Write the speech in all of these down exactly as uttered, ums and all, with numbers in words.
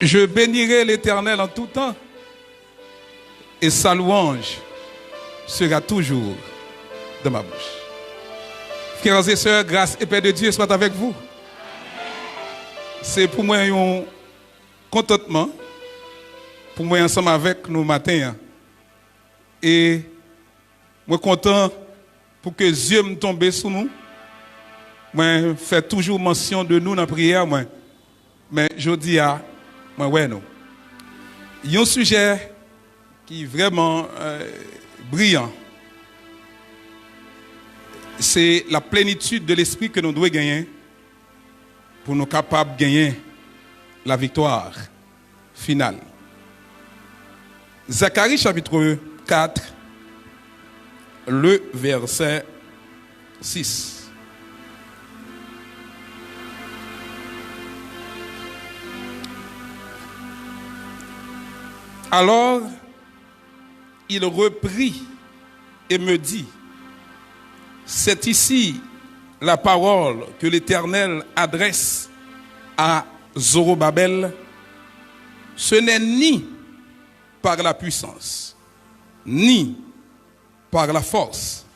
Je bénirai l'Éternel en tout temps, et sa louange sera toujours dans ma bouche. Frères et sœurs, grâce et paix de Dieu soit avec vous. Se pou mwen yon kontantman pou mwen ansanm avèk nou maten an. E mwen kontan pou ke zye m tonbe sou nou. Mwen fè toujou mansyon de nou nan priyè mwen. Men jodi a, mwen wè nou. Yon sijè ki vrèman, euh, briyan, se la plenitid de lespri ke nou dwe genyen pou nou kapab genyen la viktwa final. Zacharie chapitre quatre, le verset six. Alors, il reprit et me dit, c'est ici la parole que l'Éternel adresse à Zorobabel. Ce n'est ni par la puissance, ni par la force,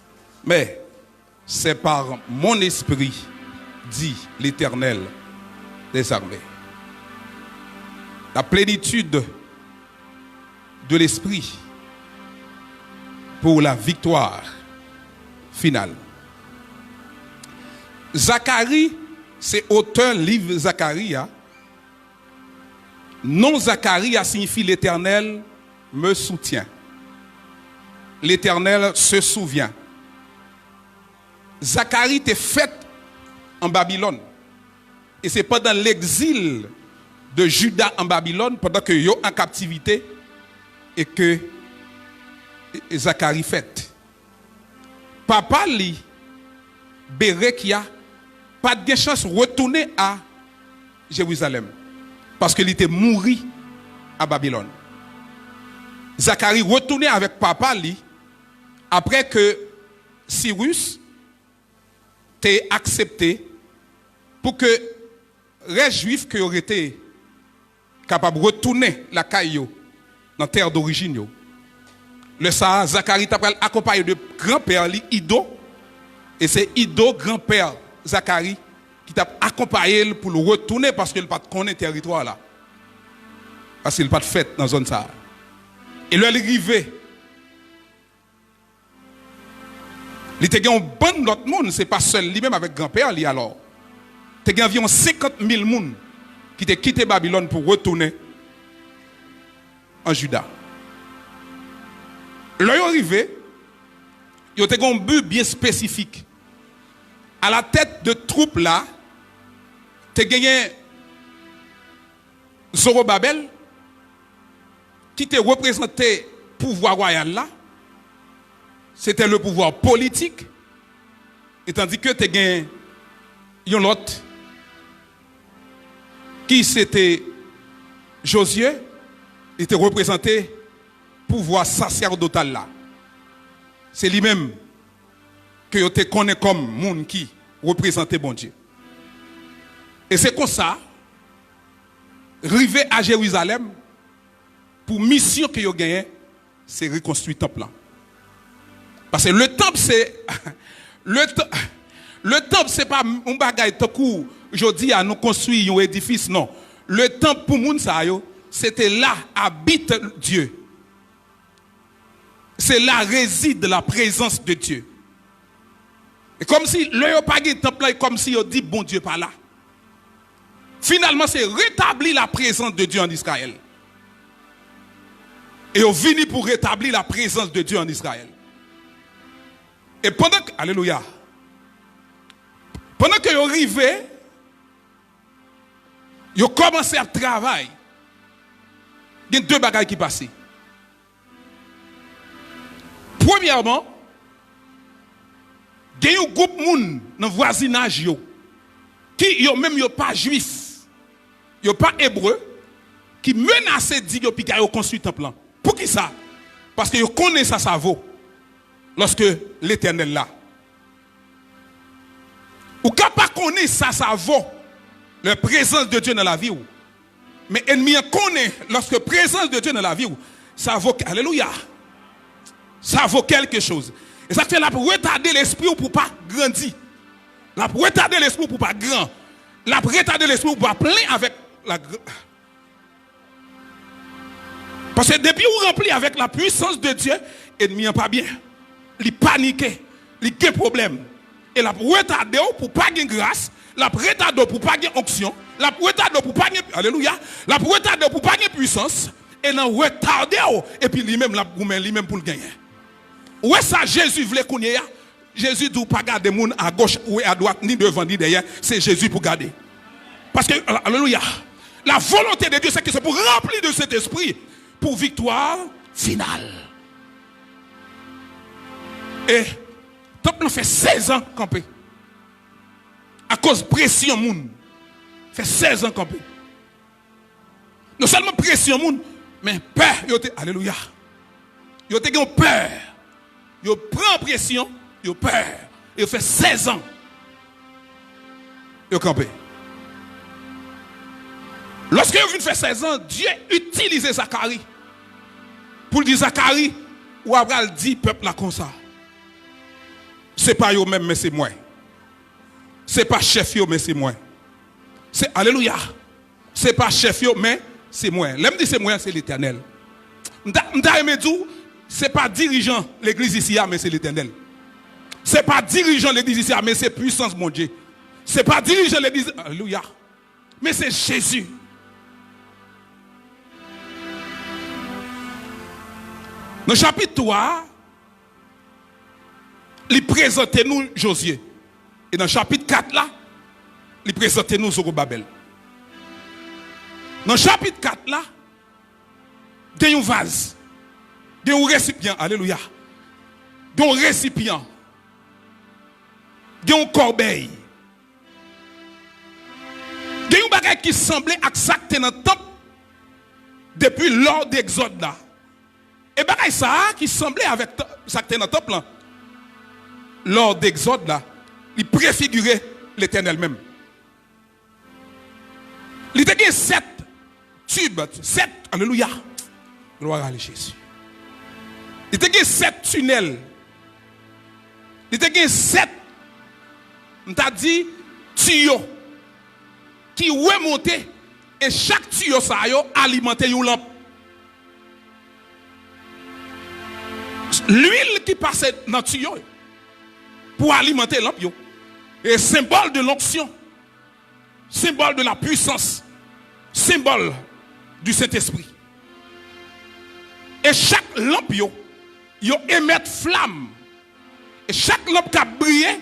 mais c'est par mon esprit, dit l'Éternel des armées. La plénitude de l'esprit pour la victoire finale. Zakari, se otè liv Zakari a. Non Zakari a siyifi Letènèl me soutyen. Letènèl se souvyen. Zakari te fèt an Babilòn. E se pandan legzil de Jida an Babilòn, pandan ke yo an kaptivite, e ke Zakari fèt. Papa li, Berekya, pa t gen chans retounen a Jerizalèm, paske li te mouri a Babilòn. Zakari retounen avèk papa li, apre ke Siris te aksepte pou ke rès Jwif ke yo rete kapab retounen lakay yo, nan tè dorijin yo. Lè sa a, Zakari ta pral akonpaye de granpè li, Ido, e se Ido, granpè Zakari, ki t ap akonpaye l pou l retounen, paske l pa t konnen tèritwa la. Paske l pa t fèt nan zòn sa a. E lè li rive, li te gen yon bann lòt moun, se pa sèl li menm avèk granpè li alò. Te gen anviwon senkant mil moun ki te kite Babilòn pou retounen an Jida. Lè yo rive, yo te gen yon bi byen espesifik. Alatèt de twoup la, te genyen Zorobabèl, ki te reprezante pouvwa wayal la, se te le pouvwa politik, e tandi ke te gen yon lòt ki se te Jozye, li te reprezante pouvwa sasèdotal la. Se li menm ke yo te konnen kòm moun ki reprezante Bondye. E se konsa, rive a Jerizalèm, pou misyon ke yo genyen, se rekonstwi tanp lan. Paske le tanp se, le tan-, le tanp se pa yon bagay tankou jodi a nou konstwi yon edifis, non. Le tanp pou moun sa yo, se te là habite Dieu. C'est là réside la présence de Dieu. E kòmsi, lè yo pa gen tanp lan, e kòmsi yo di Bondye pa la. Finalman, se retabli la présence de Dieu en Israël. E yo vini pou retabli la présence de Dieu en Israël. E pandan ke, alelouya, pandan ke yo rive, yo kòmanse ap travay, gen de bagay ki pase. Premyèman, gen yon gwoup moun nan vwazinaj yo, ki yo menm yo pa Jwif, yo pa Ebre, ki menase di yo piga yo konstwi tanp lan. Poukisa? Paske yo konnen sa sa vo, lòske Letènèl la. Ou ka pa konnen sa sa vo, la présence de Dieu nan lavi w. Men ènmi an konnen, lòske prezans de Dye nan lavi w, sa vo, alelouya, sa vo kèlke choz. E sa k fè l ap retade lespri w pou w pa grandi. L ap retade lespri w pou w pa gran. L ap retade lespri w pou w pa plen avèk la gr- Paske depi w ranpli avèk la pwisans de Dye, ènmi an pa byen. Li panike. Li gen pwoblèm. E l ap retade w pou w pa gen gras. L ap retade w pou w pa gen onksyon. L ap retade w pou w pa gen, alelouya. L ap retade w pou w pa gen pwisans. E nan retade w, epi li menm l ap goumen li menm pou l genyen. Ou wè sa Jezi vle kounye a? Jezi di w pa gade moun agoch ou adwat, ni devan ni dèyè. Se Jezi pou gade. Paske, alelouya, la volonte de Dye, se ke se pou ranpli de Sentespri pou viktwa final. E tanp lan fè sèz an kanpe. Akoz presyon moun, fè sèz an kanpe. Non sèlman presyon moun, men pè yo te, alelouya. Yo te gen yon pè. Yo pran presyon, yo pè. Yo fè sèz an. Yo kanpe. Lòske yo fin fè sèz an, Dye itilize Zakari pou l di Zakari, ou a pral di pèp la konsa, se pa yo menm, men se mwen. Se pa chèf yo, men se mwen. Se, alelouya. Se pa chèf yo, men se mwen. Lè m di se mwen, se Letènèl. M ta, m ta renmen di w, se pa dirijan legliz isi a, men se Letènèl. Se pa dirijan legliz isi a, men se pwisans Bondye. Se pa dirijan legliz, alelouya. Men se Jezi. Nan chapit twa a, li prezante nou Jozye. E nan chapit kat la, li prezante nou Zowobabèl. Nan chapit kat la, gen yon vaz, gen yon resipyan, alelouya. Gen yon resipyan, gen yon kòbèy. Gen yon bagay ki sanble ak sa k te nan tanp depi lò de Egzòd la. E bagay sa a ki sanble avèk t-, sa k te nan tanp lan, lò de Egzòd la, li prefigire Letènèl menm. Li te gen sèt tib, sèt, alelouya, glwa a Jezi. Li te gen sèt tinèl. Li te gen sèt, m ta di, tiyo ki remonte, e chak tiyo sa yo alimante yon lanp. Lwil ki pase nan tiyo yo pou alimante lanp yo. E senbòl de l'onction, senbòl de la puissance, senbòl du Saint-Esprit. E chak lanp yo, yo emèt flam. E chak lanp k ap briye,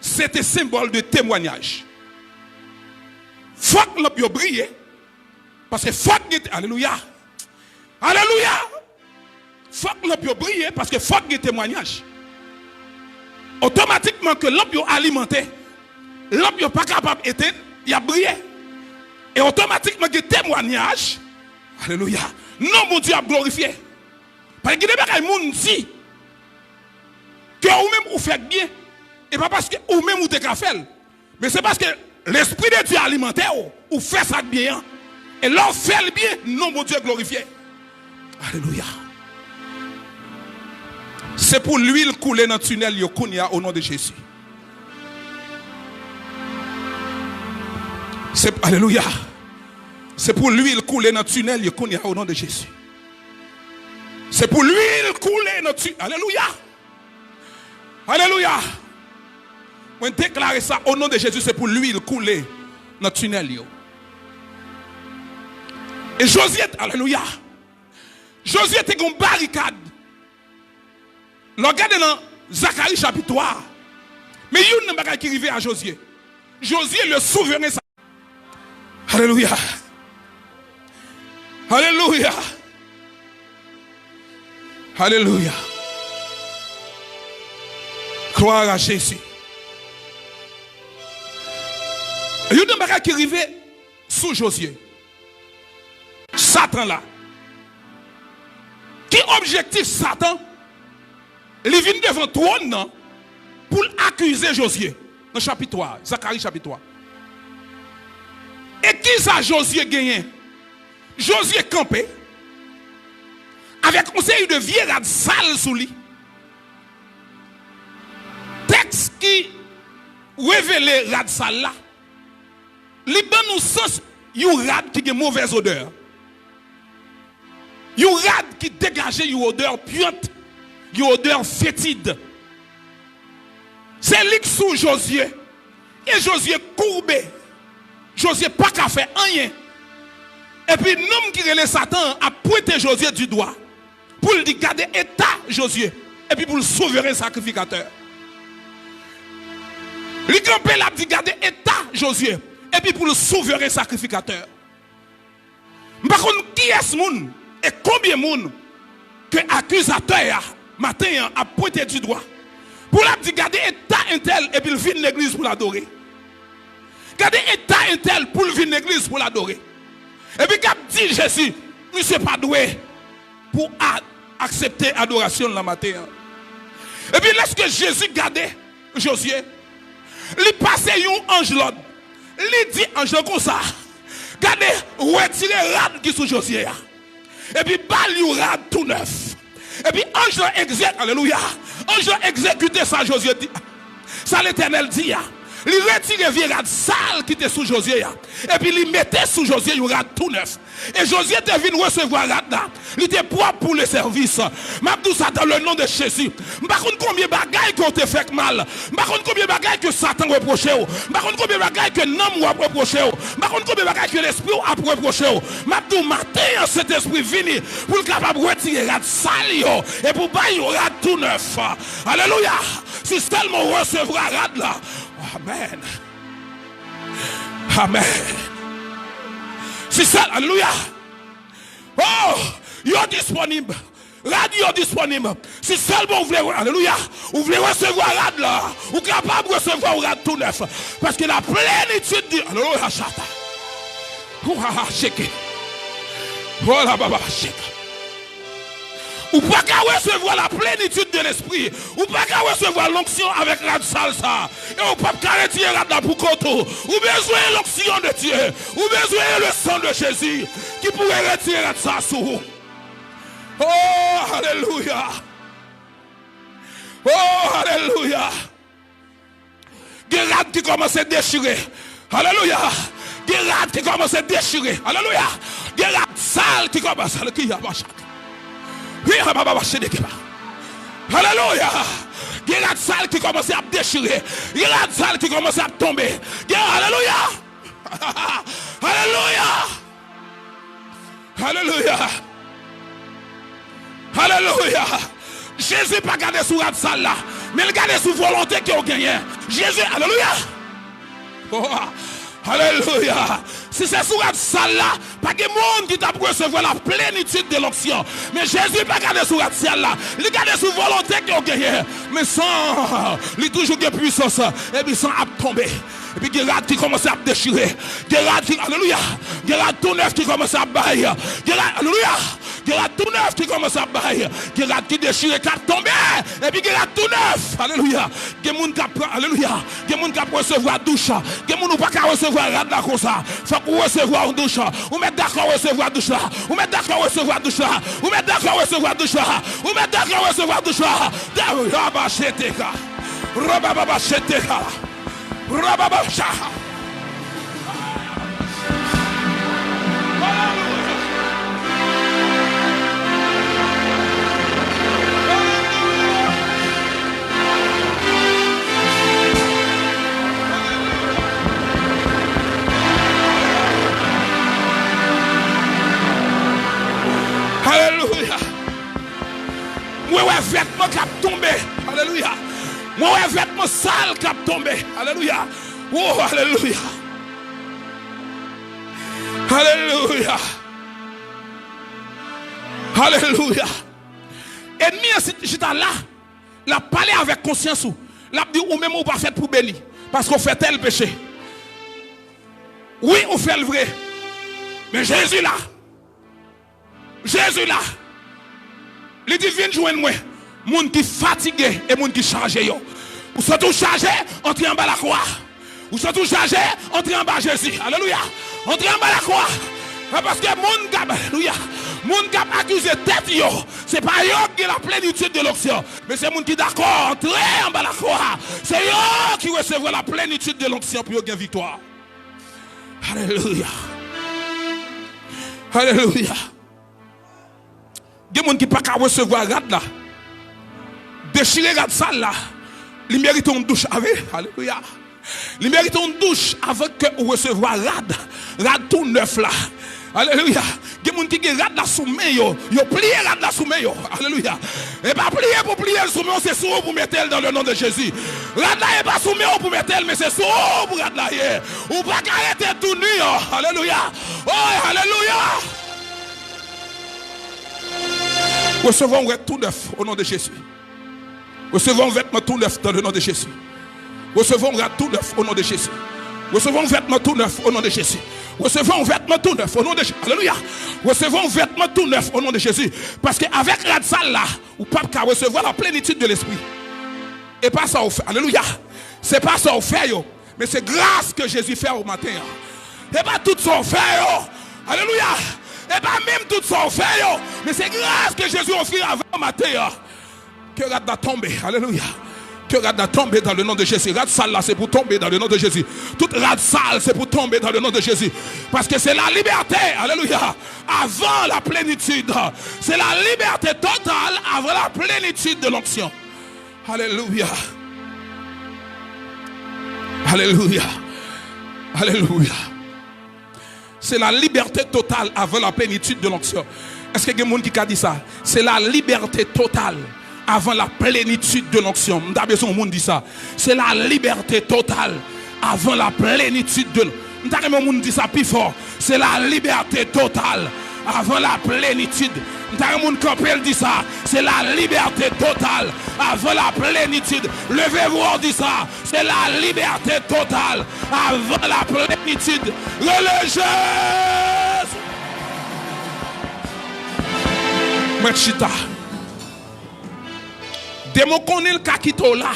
se te senbòl de temwanyaj. Fòk lanp yo briye, paske fòk gen, alelouya, alelouya, fòk lanp yo briye, paske fòk gen temwanyaj. Otomatikman ke lanp yo alimante, lanp yo pa kapab etenn, y ap briye. E otomatikman gen temwanyaj, alelouya, non Bondye ap glorifye. Paske gen de bagay moun di ke ou menm ou fè k byen, e pa paske ou menm ou te ka fè l, men se paske Lespri de Dye alimante w, ou fè sa k byen an. E lè w fè l byen, non Bondye glorifye. Alelouya. Se pou lwil koule nan tinèl yo kounye a, o non de Jezi. Se, alelouya. Se pou lwil koule nan tinèl yo kounye a, o non de Jezi. Se pou lwil koule nan ti-, alelouya. Alelouya. Mwen deklare sa o non de Jezi, se pou lwil koule nan tinèl yo. E Jozye, alelouya. Jozye te gen yon barikad. Lè w gade nan Zakari chapit twa, men youn nan bagay ki rive a Jozye. Jozye, le souveren sa. Alelouya. Alelouya. Alelouya. Gloire à Jésus. Youn nan bagay ki rive sou Jozye. Satan la. Ki objektif Satan? Li vin devan twòn nan pou l akize Jozye. Nan chapit twa, Zakari chapit twa. E kisa Jozye genyen? Jozye kanpe avèk yon seri de vye rad sal sou li. Tèks ki revele rad sal la, li ban nou sans yon rad ki gen movèz odè. Yon rad ki degaje yon odè pyant, yon odè fetid. Se li k sou Jozye. E Jozye koube. Jozye pa ka fè anyen. Epi nonm ki rele Satan an ap pwente Jozye di dwa pou l di gade eta Jozye, epi pou l souveren sakrifikatè. Li kanpe l ap di gade eta Jozye, epi pou l souveren sakrifikatè. M pa konn kiyès moun e konbyen moun ke akizatè a maten an ap pwente di dwa pou l ap di gade eta entèl epi l vin legliz pou l adore. Gade eta entèl pou l vin legliz pou l adore. Epi k ap di Jezi, misye pa dwe pou a-, aksepte adorasyon l nan maten an. Epi lèske Jezi gade Jozye, li pase yon anj lòd. Li di anj lan konsa, gade, retire rad ki sou Jozye a. Epi ba l yon rad tou nèf. Epi anj lan egzek-, alelouya, anj lan egzekite sa Jozye di, sa Letènèl di a. Li retire vye rad sal ki te sou Jozye a. Epi li mete sou Jozye yon rad tou nèf. E Jozye te vin resevwa rad la. Li te pwòp pou le sèvis. M ap di w sa dans le nom de Jésus. M pa konn konbyen bagay ke w te fè k mal. M pa konn konbyen bagay ke Satan repwoche w. M pa konn konbyen bagay ke nanm ou ap repwoche w. M pa konn konbyen bagay ke lespri w ap repwoche w. M ap di w maten an, Sentespri vini pou l kapab retire rad sal yo e pou bay yon rad tou nèf. Alelouya! Si sèlman w resevwa rad la. Amèn. Amèn. Si sèl, alelouya. Oh, yo disponib. Rad yo disponib. Si sèlman ou vle, alelouya, ou vle resevwa rad la, ou kapab resevwa yon rad tou nèf. Paske la plenitid di, alelouya, chata. Ouha, cheke. Oh, la, baba, cheke. Ou pa ka resevwa la plenitid de lespri. Ou pa ka resevwa lonksyon avèk rad sal sa. E ou p ap ka retire rad la pou kont ou. Ou bezwen lonksyon de Dye. Ou bezwen le san de Jezi ki pou retire rad sa sou ou. Oh, alelouya. Oh, alelouya. Gen rad ki kòmanse dechire. Alelouya. Gen rad ki kòmanse dechire. Alelouya. Gen rad sal ki kòmanse. Alelouya. Alelouya. Gen rad sal ki kòmanse ap dechire. Gen rad sal ki kòmanse ap tonbe. Gen, alelouya. Alelouya. Alelouya. Alelouya. Jezi pa gade sou rad sal la, men l gade sou volonte ke w genyen. Jezi, alelouya. Oh, alelouya. Si se sou rad sal la, pa gen moun ki t ap resevwa la plenitid de lonksyon. Men Jezi pa gade sou rad sal la, li gade sou volonte ke w genyen. Men san, li toujou gen pwisans. Epi san ap tonbe. Epi gen rad ki kòmanse ap dechire. Gen rad ki, alelouya. Gen rad tou nèf ki kòmanse ap bay. Gen rad, alelouya. Gen rad tou nèf ki kòmanse ap bay. Gen rad ki dechire, k ap tonbe. Epi gen rad tou nèf. Alelouya. Gen moun k ap pran, alelouya. Gen moun k ap resevwa douch. Gen moun ou pa ka resevwa rad la konsa. Fòk ou resevwa yon douch. Ou mèt dakò resevwa douch la. Ou mèt dakò resevwa douch la. Ou mèt dakò resevwa douch la. Ou mèt dakò resevwa douch la. Rabasheteka. Rabababasheteka. Rababasha. Alelouya. Mwen wè vètman k ap tonbe. Alelouya. Mwen wè vètman sal k ap tonbe. Alelouya. Oh, alelouya. Alelouya. Alelouya. Ènmi an sit-, chita la, l ap pale avèk konsyans ou. L ap di ou menm ou pa fèt pou beni, paske w fè tèl peche. Wi, ou fè l vre. Men Jezi la. Jezi la. Li di, vin jwenn mwen, moun ki fatige e moun ki chaje yo. Ou santi w chaje, antre anba lakwa. Ou santi w chaje? Antre anba Jezi. Alelouya. Antre anba lakwa. Paske moun k ap, alelouya, moun k ap akize tèt yo, se pa yo ki gen la plenitid de lonksyon, men se moun ki dakò antre anba lakwa. Se yo ki resevwa la plenitid de lonksyon pou yo gen viktwa. Alelouya. Alelouya. Gen moun ki pa ka resevwa rad la. Dechire rad sal la. Li merite yon douch lave. Alelouya. Li merite yon douch avan ke ou resevwa rad. Rad tou nèf la. Alelouya. Gen moun ki gen rad la sou men yo. Yo pliye rad la sou men yo. Alelouya. E pa pliye pou pliye l sou men w, se sou ou pou mete l dans le nom de Jésus. Rad la e pa sou men w pou mete l, men se sou ou pou rad la ye. Ou pa ka rete tou ni an. Alelouya. Oh, alelouya. Resevwa yon rad tou nèf o non de Jezi. Resevwa yon vètman tou nèf dans le nom de Jésus. Resevwa yon rad tou nèf o non de Jezi. Resevwa yon vètman tou nèf o non de Jezi. Resevwa yon vètman tou nèf o non de Jezi. Alelouya. Resevwa yon vètman tou nèf o non de Jezi. Paske avèk rad sal la, ou p ap ka resevwa la plenitid de lespri. E pa sa w fè. Alelouya. Se pa sa w fè yo, men se gras ke Jezi fè w maten an. E pa tout sa w fè yo. Alelouya. E pa menm tout sa w fè yo, men se gras ke Jezi ofri avè w maten an. Ke rad la tonbe. Alelouya. Ke rad la tonbe dans le nom de Jésus. Rad sal la se pou tonbe dans le nom de Jésus. Tout rad sal se pou tonbe dans le nom de Jésus. Paske se la libète. Alelouya. Avan la plenitid. Se la libète total avan la plenitid de lonksyon. Alelouya. Alelouya. Alelouya. Se la libète total avan la plenitid de lonksyon. Èske gen moun ki ka di sa? Se la libète total avan la plenitid de lonksyon. M ta bezwen yon moun di sa. Se la libète total avan la plenitid de. M ta renmen yon moun di sa pi fò. Se la libète total avan la plenitid. M ta renmen moun kanpe l di sa. Se la libète total avan la plenitid. Leve vwa w di sa. Se la libète total avan la plenitid. Rele Jezi. Mwen chita. Demon konnen l ka kite w la.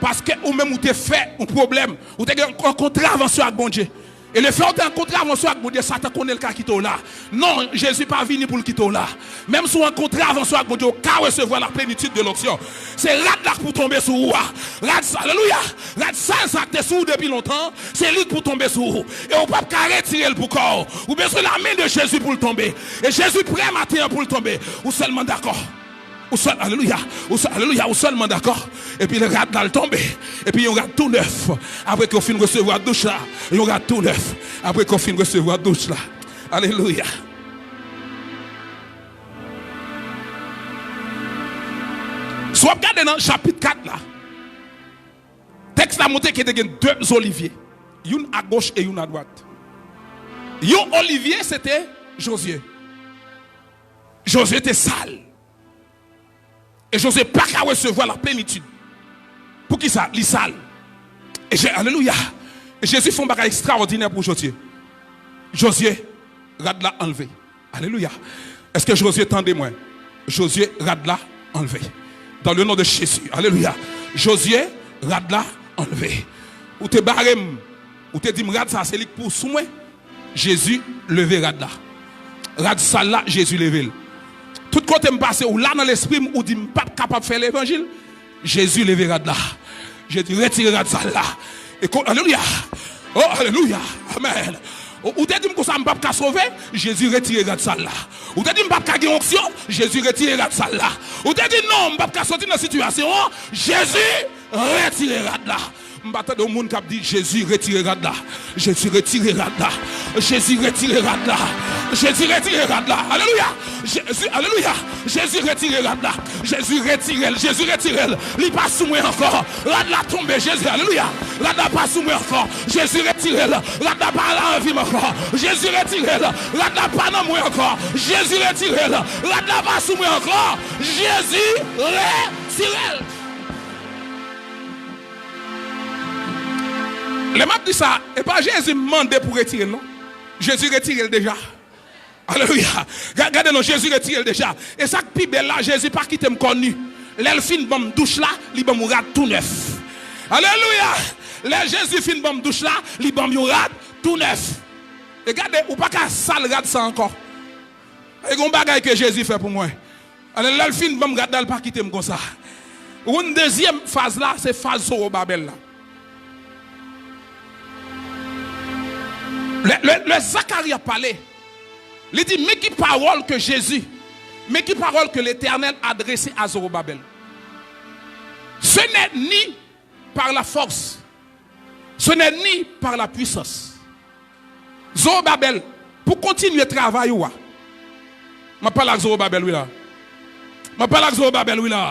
Paske ou menm ou te fè yon pwoblèm. Ou te gen yon kontravansyon ak Bondye. E lefè w te an kontravansyon ak Bondye, Satan konnen l ka kite w la. Non, Jezi pa vini pou l kite w la. Menm si w an kontravansyon ak Bondye, ou ka resevwa la plenitid de lonksyon. Se rad la k pou tonbe sou ou a. Rad sa, alelouya. Rad sal sa k te sou ou depi lontan, se li k pou tonbe sou ou. E ou p ap ka retire l pou kò w. Ou bezwen la men de Jezi pou l tonbe. E Jezi prè maten an pou l tonbe. Ou sèlman dakò. Ou sèl, alelouya. Ou sèl, alelouya. Ou sèlman dakò. Epi rad la l tonbe. Epi yon rad tou nèf. Apre ke w fin resevwa douch la, yon rad tou nèf. Apre ke w fin resevwa douch la. Alelouya. Si w ap gade nan chapit kat la, tèks la montre ke te gen de olivye, youn agoch e youn adwat. Yon olivye, se te Jozye. Jozye te sal. E Jozye pa ka resevwa la plenitid. Poukisa? Li sal. E Je-, alelouya. E Jezi fè yon bagay ekstraòdinè pou Jozye. Jozye, rad la anlve. Alelouya. Èske Jozye tande mwen? Jozye, rad la anlve. Dans le nom de Jésus. Alelouya. Jozye, rad la anlve. Ou te bare m. Ou te di m rad sa se li k pou sou mwen. Jezi leve rad la. Rad sal la, Jezi leve l. Tout kote m pase, ou la nan lespri m, ou di m p ap kapab fè levanjil. Jezi leve rad la. Jezi retire rad sal la. E ko-, alelouya. Oh, alelouya. Amèn. Ou, ou te di m konsa m p ap ka sove, Jezi retire rad sal la. Ou te di m p ap ka gen onksyon, Jezi retire rad sal la. Ou te di non, m p ap ka soti nan sitiyasyon an, Jezi retire rad la. M pa tande yon moun k ap di, "Jezi, retire rad la. Jezi, retire rad la. Jezi, retire rad la. Jezi, retire rad la." Alelouya. Jezi, alelouya. Jezi, retire rad la. Jezi, retire l. Jezi, retire l. Li pa sou mwen ankò. Rad la tonbe, Jezi. Alelouya. Rad la pa sou mwen ankò. Jezi, retire l. Rad la pa nan vi m ankò. Jezi, retire l. Rad la pa nan mwen ankò. Jezi, retire l. Rad la pa sou mwen ankò. Jezi, retire l. Lè m ap di sa, e pa Jezi m mande pou retire l, non. Jezi retire l deja. Alelouya. Ga-, gade non, Jezi retire l deja. E sa k pi bèl la, Jezi pa kite m kò ni. Lè l fin ban m douch la, li ban m yon rad tou nèf. Alelouya. Lè Jezi fin ban m douch la, li ban m yon rad tou nèf. E gade, ou pa ka sal rad sa ankò. E gen yon bagay ke Jezi fè pou mwen. Alè, lè l fin ban m rad la, l pa kite m konsa. Yon dezyèm faz la, se faz Zowobabèl la. Lè, lè, lè Zakari ap pale, li di, men ki pawòl ke Jezi, men ki pawòl ke Letènèl adrese a Zowobabèl. Ce n'est ni par la force, ce n'est ni par la puissance. Zowobabèl, pou kontinye travay ou a. M ap pale ak Zowobabèl, wi la. M ap pale ak Zowobabèl, wi la.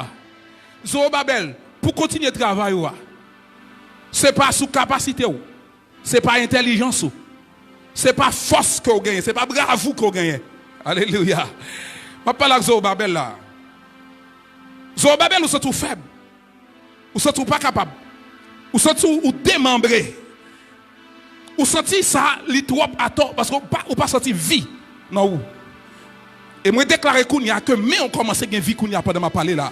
Zowobabèl, pou kontinye travay ou a. Se pa sou kapasite w. Se pa entèlijans ou. Se pa fòs ke w genyen. Se pa bravou ke w genyen. Alelouya. M ap pale ak Zowobabèl la. Zowobabèl, ou santi w fèb. Ou santi w pa kapab. Ou santi w, ou demanbre. Ou santi sa li twòp atò, paske ou pa, ou pa santi vi nan ou. E mwen deklare kounye a ke men w kòmanse gen vi kounye a pandan m ap pale la.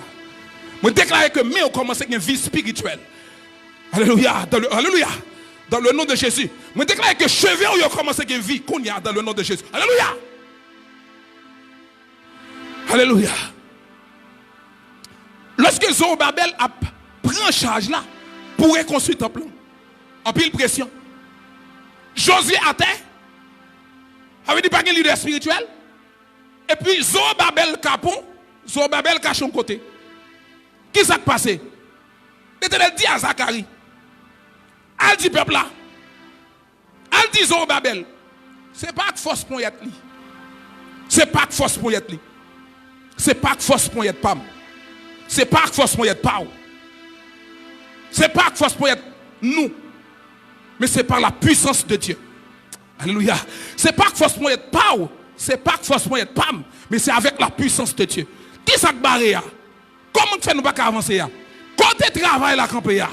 Mwen deklare ke men w kòmanse gen vi espirityèl. Alelouya, dans le, alelouya, dans le nom de Jésus. Mwen deklare ke cheve w yo kòmanse gen vi kounye a dans le nom de Jésus. Alelouya. Alelouya. Lòske Zowobabèl ap pran chaj la pou rekonstwi tanp lan, anpil presyon. Jozye atè, sa vle di pa gen lidè espirityèl. Epi Zowobabèl kapon, Zowobabèl kache yon kote. Ki sa k pase? Letènèl di a Zakari, al di pèp la, al di Zowobabèl, se pa ak fòs ponyèt li. Se pa ak fòs ponyèt li. Se pa ak fòs ponyèt pa m. Se pa ak fòs ponyèt pa w. Se pa ak fòs ponyèt nou. Men se par la puissance de Dieu. Alelouya. Se pa ak fòs ponyèt pa w. Se pa ak fòs ponyèt pa m. Men se avec la puissance de Dieu. Ki sa k bare a? Kòman k fè nou pa ka avanse a? Kote travay la kanpe a?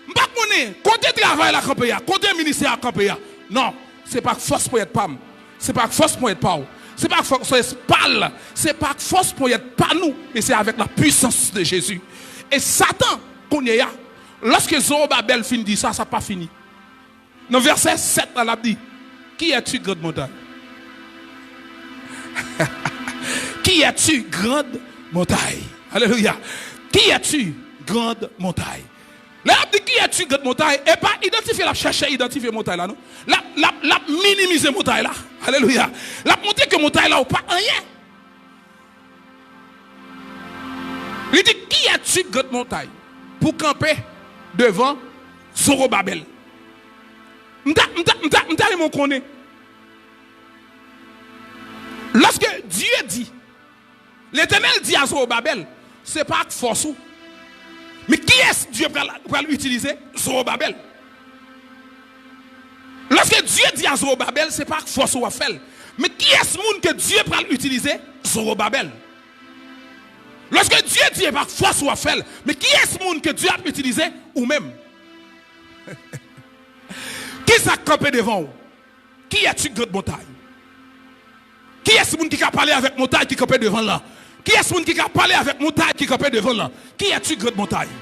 M pa konnen. Kote travay la kanpe a? Kote ministè a kanpe a? Non, se pa ak fòs ponyèt pa m. Se pa ak fòs ponyèt pa w. Se pa ak fòs, fòs pa l. Se pa ak fòs ponyèt pa nou. Men se avec la puissance de Jésus. E Satan, kounye a, lòske Zowobabèl fin di sa, sa pa fini. Nan vèsè sèt la, l ap di, qui es-tu, grande montagne? Qui es-tu, grande montagne? Alelouya. Qui es-tu, grande montagne? Lè l ap di, qui es-tu, grande montagne? E pa idantifye l ap chèche idantifye montay la, non. L ap, l ap, l ap minimize montay la. Alelouya. L ap montre ke montay la ou pa anyen. Li di, qui es-tu, grande montagne, pou kanpe devan Zowobabèl? M ta, m ta, m ta, m ta renmen w konnen. Lòske Dye di, Letènèl di a Zowobabèl, se pa ak fòs ou. Men kiyès Dye pral, pral itilize? Zowobabèl. Lòske Dye di a Zowobabèl, se pa ak fòs ou w ap fè l. Men kiyès moun ke Dye pral itilize? Zowobabèl. Lòske Dye di e pa ak fòs ou w ap fè l, men kiyès moun ke Dye ap itilize? Ou menm. Kisa k kanpe devan w? Qui es-tu, grande montagne? Kiyès moun ki ka pale avèk montay ki kanpe devan l lan? Kiyès moun ki ka pale avèk montay ki kanpe devan l lan? Qui es-tu, grande montagne?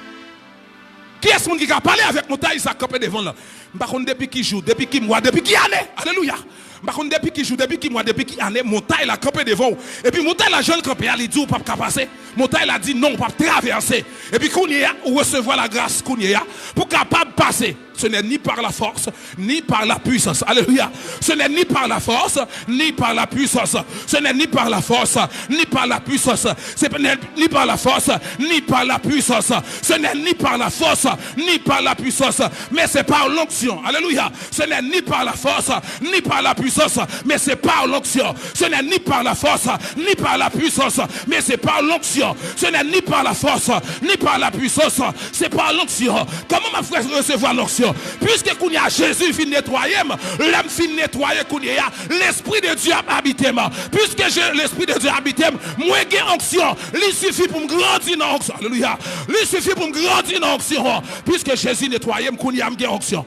Kiyès moun ki ka pale avèk montay sa k kanpe devan l lan? M pa konn depi ki jou, depi ki mwa, depi ki ane. Alelouya. M pa konn depi ki jou, depi ki mwa, depi ki ane montay la kanpe devan w. Epi montay la jan l kanpe a, li di w p ap ka pase. Montay la di non, w p ap travèse. Epi kounye a, ou resevwa lagras kounye a pou kapab pase. Ce n'est ni par la force, ni par la puissance. Alelouya. Ce n'est ni par la force, ni par la puissance. Ce n'est ni par la force, ni par la puissance. Ce n'est ni par la force, ni par la puissance. Ce n'est ni par la force, ni par la puissance. Mais c'est par l'onction. Alelouya. Ce n'est ni par la force, ni par la puissance, mais c'est par l'onction. Ce n'est ni par la force, ni par la puissance, mais c'est par l'onction. Ce n'est ni par la force, ni par la puissance, c'est par l'onction. Kòman m ap fè resevwa lonksyon? Piske kounye a Jezi fin netwaye m, lè m fin netwaye kounye a, Lespri de Dye ap abite m. Piske je, Lespri de Dye abite m, mwen gen onksyon. Li sifi pou m grandi nan onksyon. Alelouya. Li sifi pou m grandi nan onksyon an. Piske Jezi netwaye m, kounye a m gen onksyon.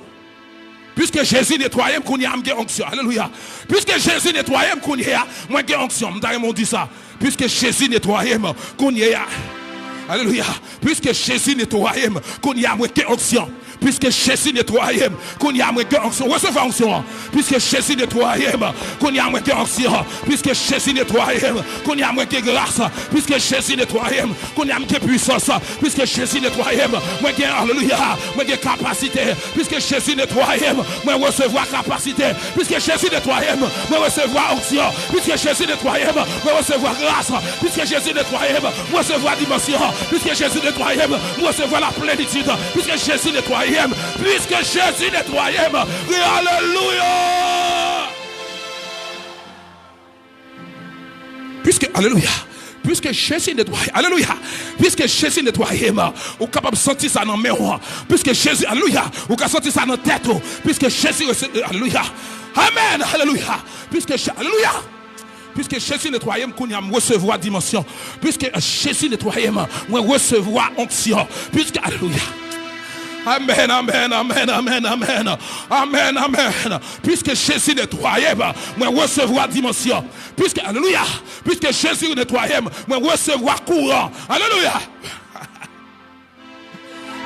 Piske Jezi netwaye m, kounye a m gen onksyon. Alelouya. Piske Jezi netwaye m, kounye a mwen gen onksyon. M ta renmen w di sa. Piske Jezi netwaye m, kounye a. Alelouya. Piske Jezi netwaye m, kounye a mwen gen onksyon. Piske Jezi netwaye m, kounye a mwen gen onksyon. Resevwa onksyon an. Piske Jezi netwaye m, kounye a mwen gen onksyon. Piske Jezi netwaye m, kounye a mwen gen gras. Piske Jezi netwaye m, kounye a m gen pwisans. Piske Jezi netwaye m, mwen gen, alelouya, mwen gen kapasite. Piske Jezi netwaye m, mwen resevwa kapasite. Piske Jezi netwaye m, mwen resevwa onksyon. Piske Jezi netwaye m, mwen resevwa gras. Piske Jezi netwaye m, mwen resevwa dimansyon. Piske Jezi netwaye m, mwen resevwa laplenitid. Piske Jezi netwaye m, piske Jezi netwaye m. Wi, alelouya! Piske, alelouya, piske Jezi netwaye, alelouya, piske Jezi netwaye m, ou kapab santi sa nan men w. Piske Jezi, alelouya, ou ka santi sa nan tèt ou. Piske Jezi, alelouya, amèn, alelouya, piske, alelouya, piske Jezi netwaye m, kounye a m resevwa dimansyon. Piske Jezi netwaye m, mwen resevwa onksyon. Piske, alelouya, amèn, amèn, amèn, amèn, amèn, amèn, amèn. Piske Jezi netwaye m, mwen resevwa dimansyon. Piske, alelouya, piske Jezi netwaye m, mwen resevwa kouran. Alelouya.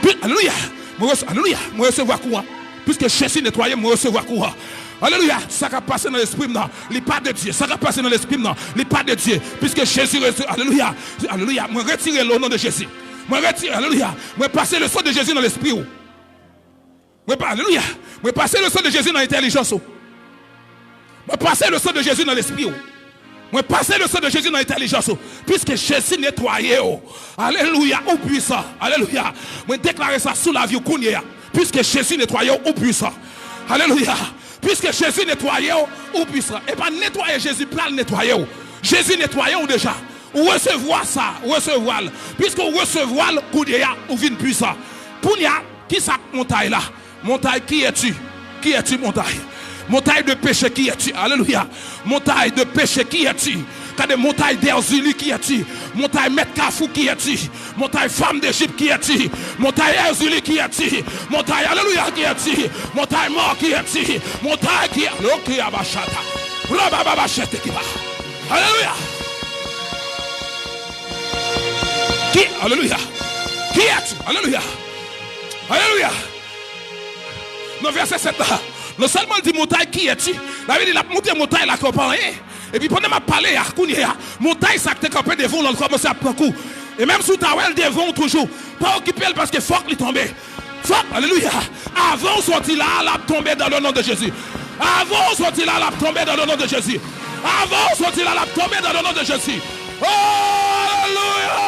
Pi-, alelouya. Mwen rese-, alelouya, mwen resevwa kouran. Piske Jezi netwaye m, mwen resevwa kouran. Alelouya, sa k ap pase nan lespri m nan, li pa de Dye. Sa k ap pase nan lespri m nan, li pa de Dye. Piske Jezi rese-, alelouya, alelouya, mwen retire l o non de Jezi. Mwen retire, alelouya, mwen pase le san de Jezi nan lespri w. Mwen pa, alelouya. Mwen pase le san de Jezi nan entèlijans ou. Mwen pase le san de Jezi nan lespri w. Mwen pase le san de Jezi nan entèlijans ou. Piske Jezi netwaye w. Alelouya, ou pwisan. Alelouya. Mwen deklare sa sou lavi w kounye a. Piske Jezi netwaye w, ou pwisan. Alelouya. Piske Jezi netwaye w, ou pwisan. E pa netwaye Jezi, pral netwaye w. Jezi netwaye w deja. Ou resevwa sa, resevwa l. Piske ou resevwa l, kounye a, ou vin pwisan. Kounye a, kisa k montay la? Montagne, qui es-tu? Qui es-tu, montagne? Montagne de péché, qui es-tu? Alelouya. Montagne de péché, qui es-tu? Gade, montagne d'Erzuli, qui es-tu? Montagne Mèt Kafou, qui es-tu? Montagne femme d'Égypte, qui es-tu? Montagne Erzuli, qui es-tu? Montagne, alelouya, qui es-tu? Montagne mort, qui es-tu? Montagne qui, alelouya, bachata. Rabababachete kiba. Alelouya. Qui, alelouya. Qui es-tu? Alelouya. Alelouya. Nan vèsè sèt la, non sèlman l di, montagne, qui es-tu? Sa vle di l ap montre montagne la ke w pa anyen. Epi pandan m ap pale a, kounye a, montagne sa k te kanpe devan w lan, l kòmanse ap pran kou. E menm si w ta wè l devan w toujou, pa okipe l paske fòk li tonbe. Fòk, alelouya. Avan w sòti la a, l ap tonbe dans le nom de Jésus. Avan w sòti la a, l ap tonbe dans le nom de Jésus. Avan w sòti la a, l ap tonbe dans le nom de Jésus. Alelouya.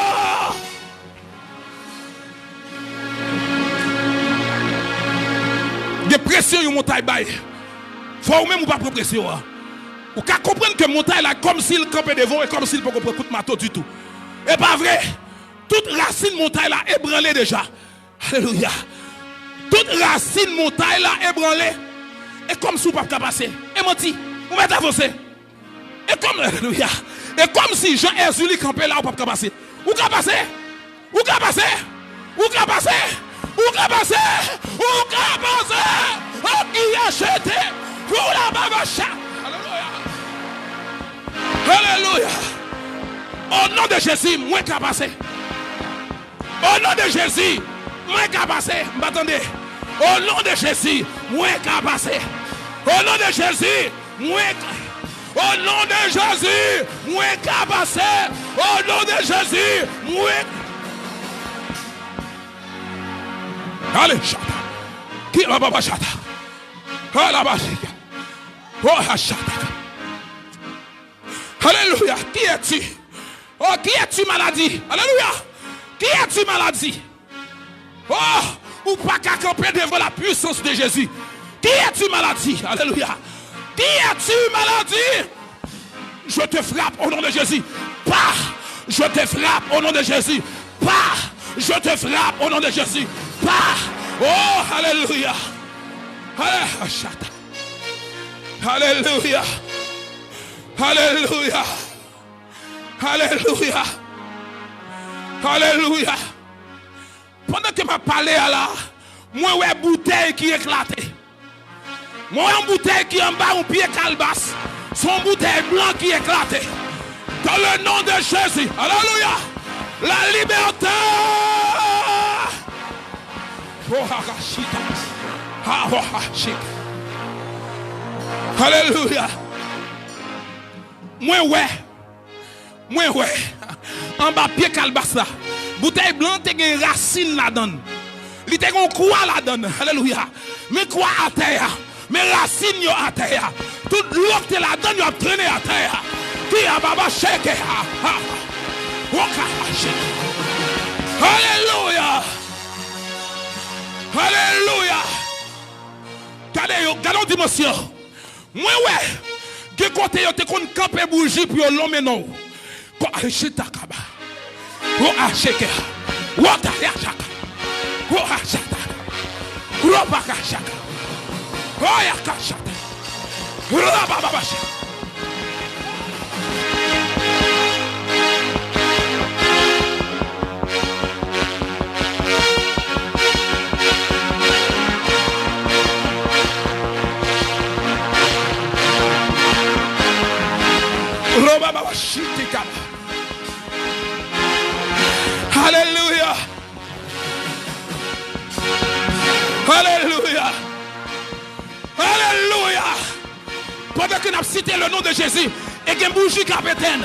Gen presyon yon montay bay. Fò ou menm ou pa pran presyon an. Ou ka konprann ke montay la kòmsi l kanpe devan w e kòmsi l poko pran kout mato ditou. E pa vre. Tout rasin montay la ebranle deja. Alelouya. Tout rasin montay la ebranle. E kòmsi w p ap ka pase. E manti. Ou mèt avanse. E kòm, alelouya. E kòmsi jan Èzili kanpe la, ou p ap ka pase. Ou ka pase. Ou ka pase. Ou ka pase. Ou ka pase. Ou ka pase. Ou ki achete. Pou la babacha. Alelouya. Alelouya. O non de Jezi, mwen ka pase. O non de Jezi, mwen ka pase. M pa tande. O non de Jezi, mwen ka pase. O non de Jezi, mwen ka. O non de Jezi, mwen ka pase. O non de Jezi, mwen. Ale, chata. Ki la baba chata. Ala ba chika. Oh, chata. Alelouya. Qui es-tu? Oh, qui es-tu, maladie? Alelouya. Qui es-tu, maladie? Oh, ou pa ka kanpe devan la puissance de Jésus. Qui es-tu, maladie? Alelouya. Qui es-tu, maladie? Je te frappe au nom de Jésus. Pas. Je te frappe au nom de Jésus. Pas. Je te frappe au nom de Jésus. Pas. Oh, alelouya. Alelouya. Alelouya. Alelouya. Alelouya. Alelouya. Pandan ke m ap pale a la, mwen wè boutèy ki eklate. Mwen wè yon boutèy ki anba yon pye kalbas. Se yon boutèy blan ki eklate. Dans le nom de Jésus. Alelouya. La liberté. Oh, ha, ha, chita. Ha, ha, ha, chita. Alelouya. Mwen wè. Mwen wè. Anba pye kalbas la, boutèy blan te gen rasin ladan l. Li te gen yon kwa ladan l. Alelouya. Men kwa atè a. Men rasin yo atè a. Tout dlo k te ladan l yo ap trennen atè a. Ki a baba cheke a. Ha. Woka cheke. Alelouya. Alelouya. Gade yo, gade yon dimansyon. Mwen wè, gen kote yo te konn kanpe bouji pou yo lonmen non w. Kwa chita kaba. Wo a cheke. Wo ta ya chaka. Wo a chata. Wo pa ka chaka. Wo ya ka chata. Wo ba ba ba shi. Roba baba shiti kaba. Alelouya. Alelouya. Alelouya. Pandan ke n ap site le non de Jezi, e gen bouji k ap etenn.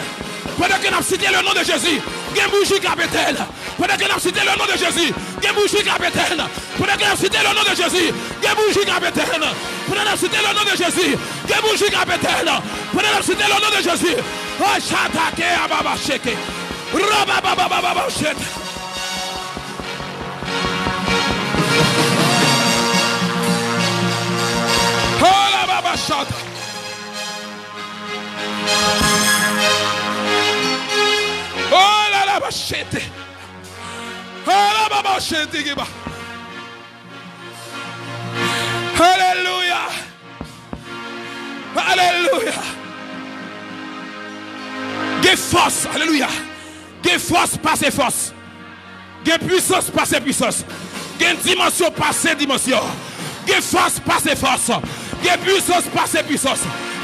Pandan ke n ap site le non de Jezi, gen bouji k ap etenn. Pandan ke n ap site le non de Jezi, gen bouji k ap etenn. Pandan ke n ap site le non de Jezi, gen bouji k ap etenn. Pandan n ap site le non de Jezi, gen bouji k ap etenn. Pandan n ap site le non de Jezi, oh, chatake ababa sheke. Rabababababa shete. Oh, la baba shata. Oh, la la ba shete. Oh, la baba shete kiba. Alelouya. Alelouya. Gen fòs, alelouya. Gen fòs pase fòs. Gen pwisans pase pwisans. Gen dimansyon pase dimansyon. Gen fòs pase fòs. Gen pwisans pase pwisans.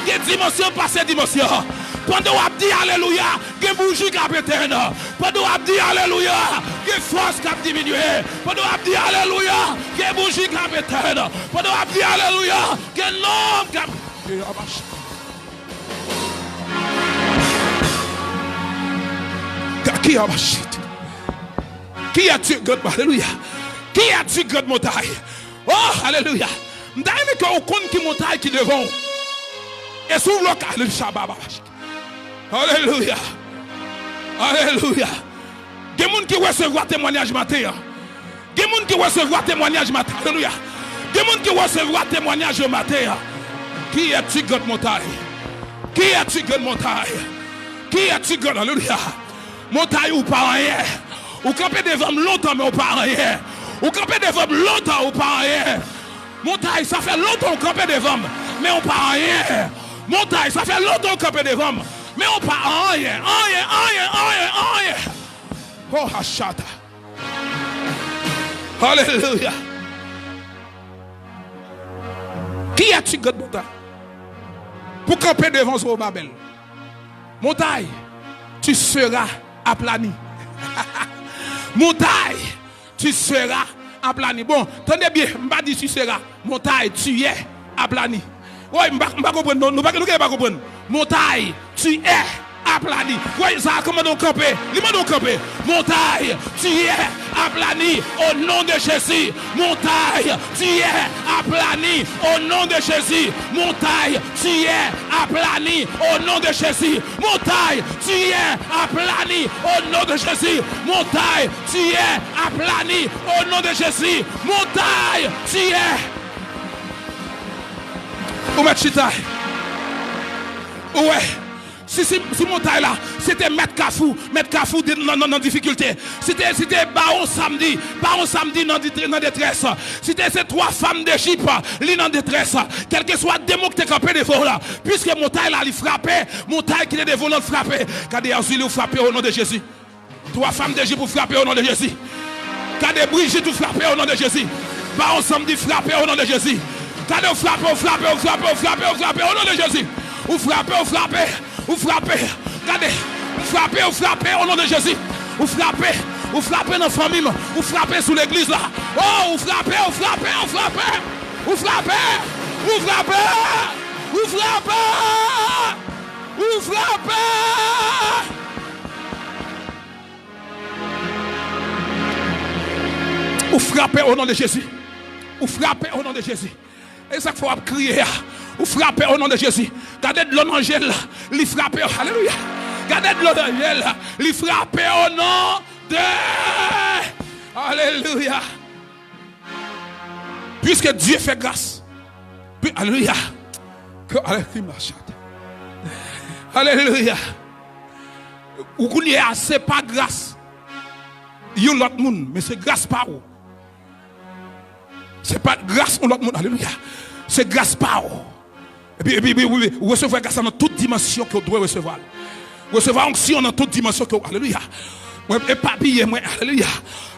Gen dimansyon pase dimansyon. Pandan w ap di alelouya, gen bouji k ap etenn. Pandan w ap di alelouya, gen fòs k ap diminye. Pandan w ap di alelouya, gen bouji k ap etenn. Pandan w ap di alelouya, gen nonm k ap Ki a shit. Ki a tu grande, alelouya. Ki a tu grande montagne. Oh, alelouya. M ta renmen ke ou konn ki montay ki devan w. E sou w lòk, alelouya, baba. Alelouya. Alelouya. Gen moun ki resevwa temwanyaj maten an. Gen moun ki resevwa temwanyaj maten. Alelouya. Gen moun ki resevwa temwanyaj yo maten an. Ki a tu grande montagne. Ki a tu grande montagne. Ki a tu grande, alelouya. Montay ou pa anyen. Ou kanpe devan m lontan, men ou pa anyen. Ou kanpe devan m lontan, ou pa anyen. Montay, sa fè lontan ou kanpe devan m, men ou pa anyen. Montay, sa fè lontan ou kanpe devan m, men ou pa anyen, anyen, anyen, anyen, anyen. Oh, hachata. Alelouya. Ki a tu grande montagne. Pou kanpe devan Zowobabèl. Montay, tu seras aplani. Montay, tu seras aplani. Bon, tande byen, m pa di tu seras. Montay, tu es aplani. Woy, m pa, m pa konprann non. Nou pa, nou genlè pa konprann. Montay, tu es aplani. Woy, sa a mande w kanpe. Li mande w kanpe. Montay, tu es aplani. Au nom de Jésus. Montay, tu es aplani. Au nom de Jésus. Montay, tu es aplani. Au nom de Jésus. Montay, tu es aplani. Au nom de Jésus. Montay, tu es aplani. Au nom de Jésus. Montay, tu es. Ou mèt chita. Ou wè. Si, si, si montay la, se te mèt Kafou, mèt Kafou de, nan, nan, nan difikilte. Si te, si te Bawon Samdi, Bawon Samdi nan di-, nan detrès. Si te se twa fanm Dejip, li nan detrès. Kèlkeswa demon ki te kanpe devan w la, piske montay la, li frape, montay ki te devan w lan frape. Gade, Azili, ou frape o non de Jezi. Twa fanm Dejip ou frape o non de Jezi. Gade Brijit ou frape o non de Jezi. Bawon Samdi frape o non de Jezi. Gade ou frape, ou frape, ou frape, ou frape, ou frape o non de Jezi. Ou frape, ou frape, ou frape. Gade, ou frape, ou frape o non de Jezi. Ou frape, Ou frape nan fanmi m. Ou frape sou legliz la. Oh, ou frape, ou frape, ou frape. Ou frape, ou frape, ou frape, ou frape. Ou frape o non de Jezi. Ou frape o non de Jezi. E sa k fè w ap kriye a. Ou frape o non de Jezi. Gade dlo nan je l, li frape. Alelouya. Gade dlo nan je l, li frape o non de. Alelouya. Puisque Dieu fait grâce. Alelouya. Alelouya. Ou kounye a, se pa gras yon lòt moun, men se gras pa ou. Se pa gras yon lòt moun, alelouya. Se gras pa ou. Epi, epi, epi, epi, ou resevwa gras la nan tout dimansyon ke w dwe resevwa l. Resevwa onksyon nan tout dimansyon ke w, alelouya. Mwen epapiye, mwen, alelouya.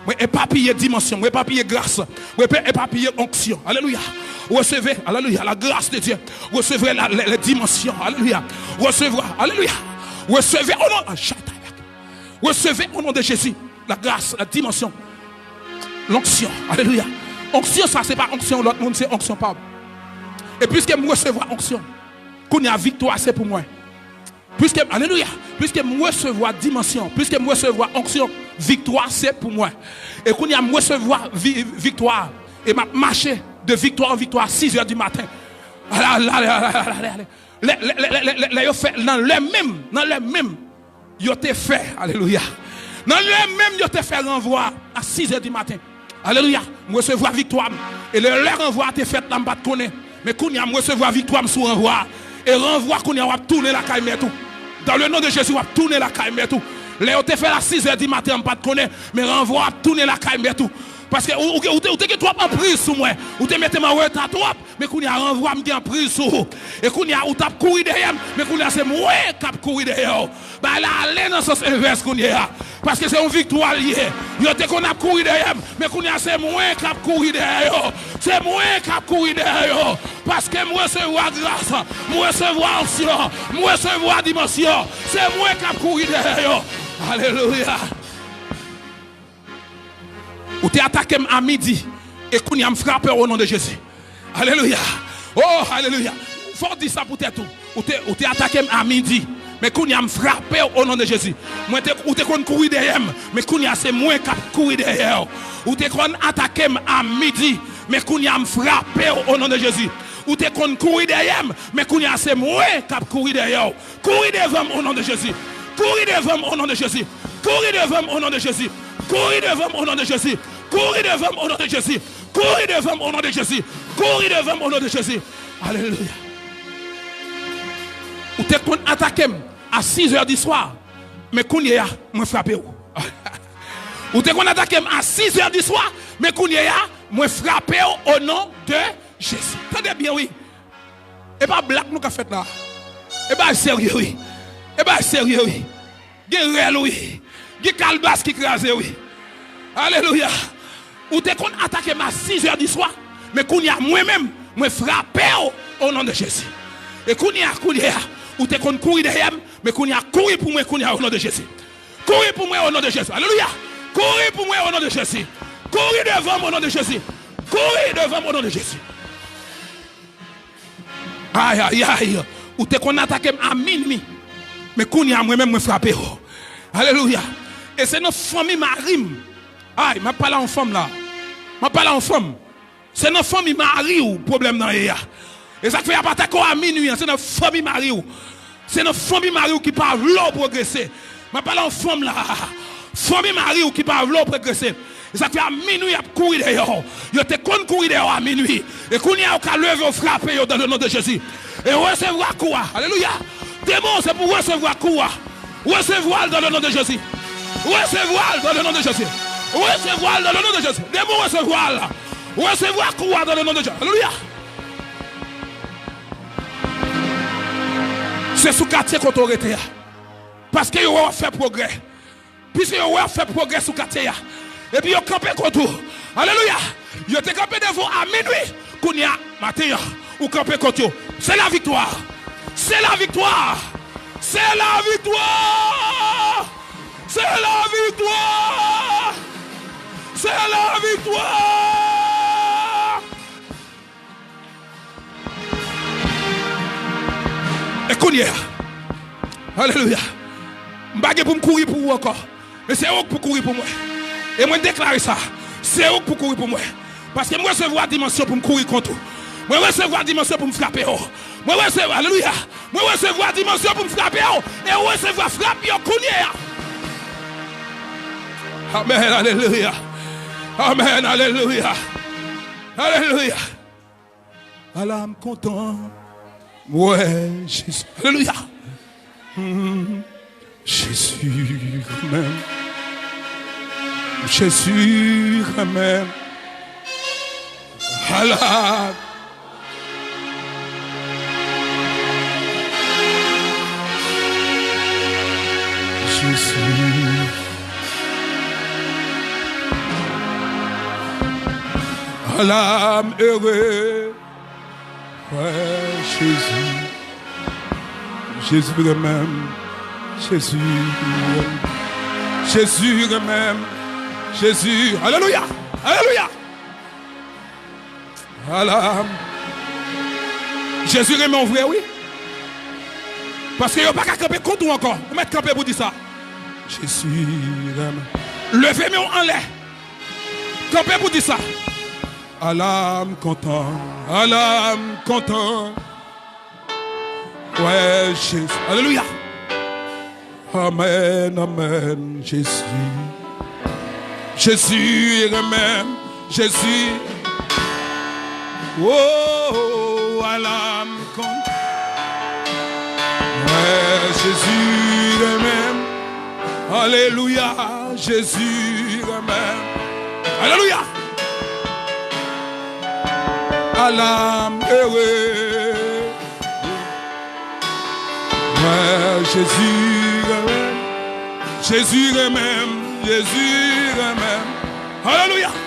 Mwen epapiye dimansyon, mwen epapiye gras, mwen epapiye onksyon, alelouya. Resevè, alelouya, la grâce de Dieu. Resevè la, les, les dimensions, alelouya. Resevwa, alelouya. Resevè o non, resevè o non de Jezi. La grâce, la dimension. L'onction. Alelouya. Onksyon sa, se pa onksyon lòt moun, se onksyon pa m. E piske m resevwa onksyon, kounye a viktwa se pou mwen. Piske, alelouya. Piske m resevwa dimansyon, piske m resevwa onksyon, viktwa se pou mwen. E kounye a m resevwa vi-, viktwa. E m ap mache de viktwa an viktwa a sis è di maten. Ala, ala, ala, ala, ala, ala. Lè, lè, lè, lè, lè, lè yo fè, nan lè menm, nan lè menm, yo te fè, alelouya. Nan lè menm, yo te fè ranvwa a sis è di maten. Alelouya. M resevwa viktwa m. E lè, lè ranvwa a te fèt la, m pa t konnen. Men kounye a, m resevwa viktwa m sou ranvwa a. E ranvwa, kounye a, w ap tounen lakay mèt ou. Dans le nom de Jésus, w ap tounen lakay mèt ou. Lè yo te fè l a sis è di maten an, m pa t konnen. Men ranvwa a ap tounen lakay mèt ou. Paske ou, ou, ou te, ou te gen twòp anpriz sou mwen. Ou te mete m an reta twòp. Men kounye a, ranvwa m gen anpriz sou ou. E kounye a, ou t ap kouri dèyè m. Men kounye a, se mwen k ap kouri dèyè w. Bagay la ale nan sans envès kounye a. Paske se yon viktwa l ye. Yo te konn ap kouri dèyè m. Men kounye a, se mwen k ap kouri dèyè yo. Se mwen k ap kouri dèyè yo. Paske m resevwa gras. M resevwa onksyon. M resevwa dimansyon. Se mwen k ap kouri dèyè yo. Alelouya. Ou te atake m a midi, e kounye a m frape w o non de Jezi. Alelouya. Oh, alelouya. Fò w di sa pou tèt ou. Ou te, ou te atake m a midi, men kounye a m frape w o non de Jezi. Mwen te, ou te konn kouri dèyè m, men kounye a se mwen k ap kouri dèyè w. Ou te konn atake m a midi, men kounye a m frape w o non de Jezi. Ou te konn kouri dèyè m, men kounye a se mwen k ap kouri dèyè w. Kouri devan m o non de Jezi. Kouri devan m o non de Jezi. Kouri devan m o non de Jezi. Kouri devan m o non de Jezi. Kouri devan m o non de Jezi. Kouri devan m o non de Jezi. Kouri devan m o non de Jezi. Alelouya. Ou te konn atake m a sis è di swa, men kounye a, mwen frape w. Ou te konn atake m a sis è di swa, men kounye a, mwen frape w o non de Jezi. Tande byen, wi. E pa blag nou ka fèt la. E bagay serye, wi. E bagay serye, wi. Gen rèl, wi. Gen kalbas ki kraze, wi. Alelouya. Ou te konn atake m a sis è di swa, men kounye a, mwen menm, mwen frape w o non de Jezi. E kounye a, kounye a, ou te konn kouri dèyè m, men kounye a, kouri pou mwen, kounye a, o non de Jezi. Kouri pou mwen o non de Jezi. Alelouya. Kouri pou mwen o non de Jezi. Kouri devan m o non de Jezi. Kouri devan m o non de Jezi. Ay, ay, ay. Ou te konn atake m a minwi. Men kounye a, mwen menm, mwen frape w. Alelouya. E se nan fanmi mari m. Ay, m ap pale a yon fanm la. M ap pale a yon fanm. Se nan fanmi mari w pwoblèm nan ye a. E sa k fè y ap atake w a minwi an, se nan fanmi mari w. Se nan fanmi mari w ki pa vle w pwogrese. M ap pale a yon fanm la. Fanmi mari w ki pa vle w pwogrese. E sa k fè a minwi y ap kouri dèyè w. Yo te konn kouri dèyè w a minwi. E kounye a, ou ka leve, w frape yo dans le nom de Jésus. E resevwa kou a. Alelouya. Demon, se pou resevwa kou a. Resevwa l dans le nom de Jésus. Resevwa l dans le nom de Jésus. Resevwa l dans le nom de Jésus. Demon, resevwa l. Resevwa kou a dans le nom de Jésus. Alelouya. Se sou katye kote w rete a. Paske yo wè w ap fè pwogrè. Piske yo wè w ap fè pwogrè sou katye a. Epi yo kanpe kont ou. Alelouya. Yo te kanpe devan w a minwi. Kounye a, maten an, ou kanpe kont yo. Se laviktwa. Se laviktwa. Se laviktwa. Se laviktwa. E kounye a, alelouya, m pa gen pou m kouri pou ou ankò. Men se ou k pou kouri pou mwen. E mwen deklare sa, se ou k pou kouri pou mwen. Paske m resevwa dimansyon pou m kouri kont ou. Mwen resevwa dimansyon pou m frape w. Mwen resevwa, alelouya. Mwen resevwa dimansyon pou m frape w. E ou resevwa frap yo kounye a. Amèn, alelouya. Amèn, alelouya. Alelouya. Ala m kontan. M wè Jezi. Alelouya. Hmm. Jezi renmen m. Jezi renmen m. Ala. Jezi. Ala m ere. Wè Jezi. Jezi renmen m. Jezi renmen m. Jezi renmen m. Jezi. Alelouya. Alelouya. Ala. Jezi renmen w vre, wi. Paske yo pa ka kanpe kont ou ankò. Ou mèt kanpe pou di sa. Jezi renmen. Leve men w anlè. Kanpe pou di sa. Ala m kontan, ala m kontan. Wè Jezi. Alelouya. Amèn, amèn, Jezi. Jezi renmen m, Jezi. Oh, ala m kontan. Wè Jezi renmen m. Alelouya, Jezi renmen m. Alelouya. Ala m ere. Mwen, Jezi renmen m. Jezi renmen m. Jezi renmen m. Alelouya.